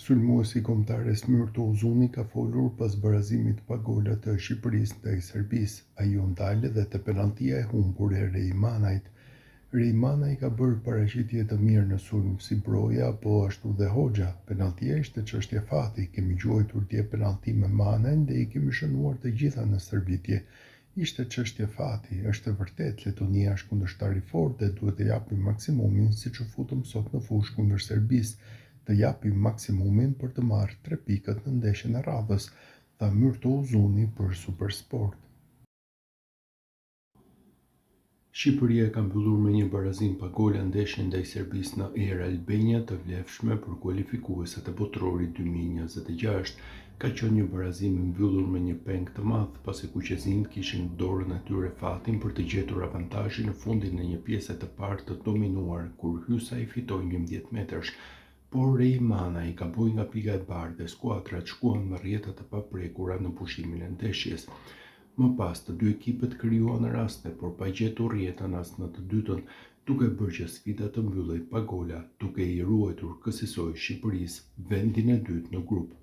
Sulmuesi i Kombëtares Myrto Uzuni ka folur pas barazimit pa gola të Shqipërisë ndaj Serbisë. Ai u ndal edhe te penalltia e humbur e Rei Manajt. Rei Manaj ka bërë paraqitje të mirë në sulm, si Broja, po ashtu dhe Hoxha. Penalltia ishte çështje fati. Kemi gjuajtur dje penallti me Manajn dhe i kemi shënuar të gjitha në stërvitje. Ishte çështje fati, është e vërtetë, Letonia është kundërshtar i fortë dhe duhet të japim maksimumin siç u futëm sot në fushë kundër Serbisë, të japim maksimumin për të marrë tre pikët në ndeshjen e radhës, tha Myrto Uzuni për Supersport. Shqipëria e ka mbyllur me një barazim pa gola ndeshjen ndaj Serbisë në Air Albania të vlefshme për kualifikueset e Botërorit 2026. Ka qenë një barazim i mbyllur me një peng të madh, pasi kuqezinjtë kishin në dorën e tyre fatin për të gjetur avantazhin në fundin e një pjese të parë të dominuar, kur Hysaj fitoi 11 metërsh. Por Rei Manaj gaboi nga pika e bardhë dhe skuadrat shkuan me rrjeta të paprekura në pushimin e ndeshjes. Më pas, të dy ekipet krijuan raste, por pa gjetur rrjetën as në të dytën, duke bërë që sfida të mbyllej pa gola, duke i ruajtur kësisoj Shqipërisë vendin e dytë në grup.